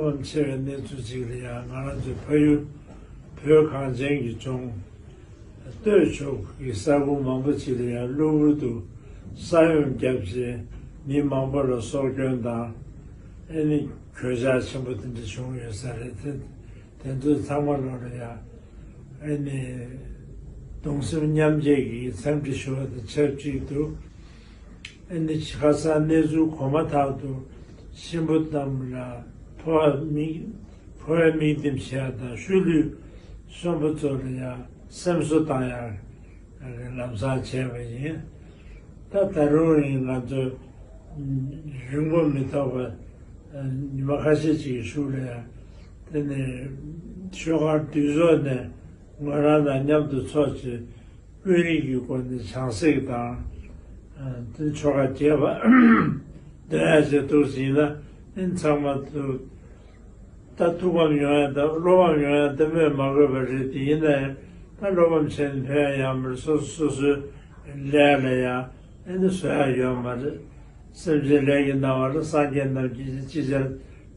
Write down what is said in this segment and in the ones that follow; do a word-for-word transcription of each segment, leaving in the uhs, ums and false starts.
བློ་ཕམ་ཆེ་བའི་གནས་ཚུལ་ཅིག་ལ་ཡང་ང་རང་ཚོའི་ཕ་ཡུལ་བོད་གངས་ཅན་གྱི་ལྗོངས་སྟོད་ཕྱོགས་ཀྱི་ས་ཁུལ་མང་པོ་ཅིག་ལ་ཡང་གློ་བུར་དུ་ས་ཡོམ་བརྒྱབ་རྗེས་མི་མང་པོ་ལ་སྲོག་སྐྱོན་དང་ཨ་ནི་གོད་ཆག་ཆེན་པོ་དེ་འདྲ་བྱུང་ཡོད་ས་རེད། དེ་དེ་ཚོ་ཚང་མ་ལོག་ལ་ཡང་ཨ་ནི་གདུང་སེམས་མཉམ་སྐྱེད་ཀྱི་འཚམས་འདྲི་ཞུ་བ་དང་ཆབས་ཅིག་ཏུ། ཨ་ནི་ཁ་སང་གནས་ཚུལ་གོ་མ་ཐག་ཏུ་གཤིན་པོ་རྣམས་ལ་འཕོ་བ་དམིགས་འཕོ་བའི་དམིགས་འདེམས་བྱེད་ཡ་དང་ཤུལ་ལུས་གསོན་པོ་ཚོ་ལ་ཡང་སེམས་གསོ་བཏང་ཡ་ལམ་སང་བྱས་པ་ཡིན། ད་ད་རུང་ཡིན་ང་ཚོ་རིང་པོ་མི་ཐོགས་པ་ཉི་མ་ཁ་ཤས་ཅིག་གི་གཞུག་ལ་ཡང་དེ་ནས་ཤོག་ཁག་འདུས་ཚོགས་ནས་ངོས་རང་དང་མཉམ་དུ་ཚོགས་བྱས། ཀུན་རིག་གི་སྒོ་ནས་བྱང་སེམས་དང་། ཨ། དེ་ཆོ་ག་རྒྱས་པ་འདོན་ཡ་བྱེད་འདུག་ཟིན་ན་ཨིན་ཚང་མ་དུ་ད་ཐུགས་ཕམ་ཡོང་ཡ་ད་བློ་ཕམ་ཡོང་ཡ་ད་སྨོས་མ་དགོས་པ་རེད། དེ་ཡིན་ན་ཡང་ད་བློ་ཕམ་བྱས་ནས་ཕན་ཡ་ཡོད་མ་རེད། སོ་སོ་སོ་སོའི་ལས་ལ་ཡང་ཨ་ནི་བཟོ་ཡ་ཡོད་མ་རེད། སེམས་ཅན་ལས་ཀྱི་སྣང་བ་ལ་སངས་རྒྱས་རྣམས་ཀྱིས་ཅི་བྱར་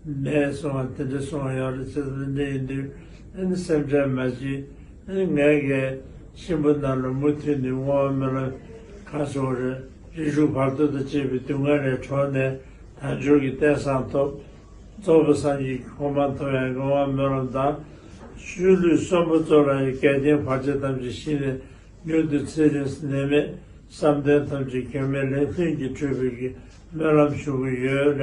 མེད་གསུང་བ་དེ་འདྲ་གསུང་བ་ཡོད་རེད། བྱས་ཙང་དེ་འདྲ་ཡིན་དུས་ཨ་ནི་སེམས་ཁྲལ་མ་བྱེད། ཨ་ནི་ངས་ཀྱིས་གཤིན་པོ་རྣམས་ལ་མུ་མཐུད་ནས་བསྔོ་བ་སྨོན་ལམ་ག་སོང་རེད། རིགས་དྲུག་བར་དོ་དང་བཅས་པའི་སྡུག་བསྔལ་ལས་གྲོལ་ནས་དལ་འབྱོར་གྱི་རྟེན་བཟང་ཐོབ། རྫོགས་པའི་སངས་རྒྱས་ཀྱི་གོ་འཕང་ཐོབ་ཡ་བསྔོ་བ་སྨོན་ལམ་དང་། ཤུལ་ལུས་གསོན་པོ་ཚོ་ལ་ཡང་འགལ་རྐྱེན་བར་ཆད་ཐམས་ཅད་ཞི་ནས། མྱུར་དུ་ཚེ་རིང་ནད་མེད་བསམ་དོན་ཐམས་ཅད་འགལ་མེད་ལས་ལྷུན་གྱིས་གྲུབ་པའི་གི་སྨོན་ལམ་ཞུ་གི་ཡོད།